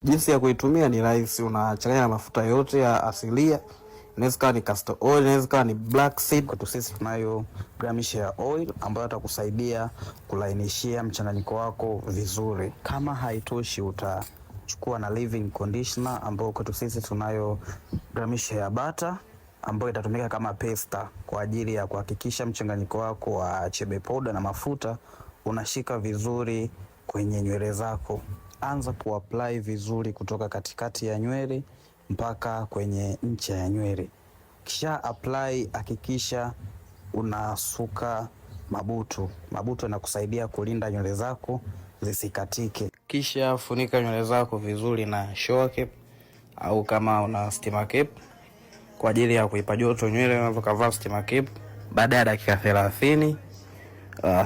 Jinsi ya kuitumia ni rahisi, unachanganya na mafuta yote ya asilia. Inaweza kuwa ni castor oil, inaweza kuwa ni black seed. Kwetu sisi tunayo Gramish Hair Oil ambayo atakusaidia kulainishia mchanganyiko wako vizuri. Kama haitoshi, utachukua na leave-in conditioner ambayo kwetu sisi tunayo Gramish Hair Butter ambayo itatumika kama pesta kwa ajili ya kuhakikisha mchanganyiko wako wa chebe powder na mafuta unashika vizuri kwenye nywele zako. Anza kuapply vizuri kutoka katikati ya nywele mpaka kwenye ncha ya nywele. Kisha apply, hakikisha unasuka mabutu. Mabutu yanakusaidia kulinda nywele zako zisikatike. Kisha funika nywele zako vizuri na shower cap au kama una steamer cap kwa ajili ya kuipa joto nywele unavyokavaa steamer cap. Baada ya dakika 30,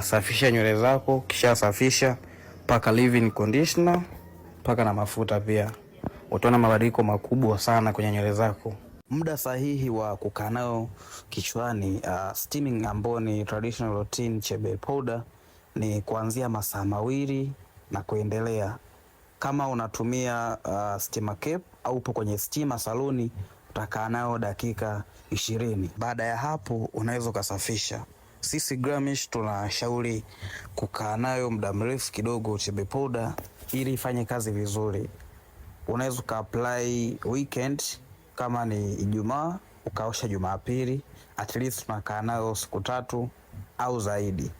safisha nywele zako, kisha safisha, paka leave-in conditioner, paka na mafuta pia. Utaona mabadiliko makubwa sana kwenye nywele zako. Muda sahihi wa kukaa nayo kichwani, steaming ambao ni traditional routine chebe powder ni kuanzia masaa 2 na kuendelea. Kama unatumia steamer cap au upo kwenye steamer saluni, utakaa nayo dakika 20. Baada ya hapo unaweza ukasafisha. Sisi Gramish tunashauri kukaa nayo muda mrefu kidogo chebe powder ili ifanye kazi vizuri. Unaweza ukaapply weekend, kama ni Ijumaa ukaosha Jumapili, at least tunakaa nayo siku 3 au zaidi.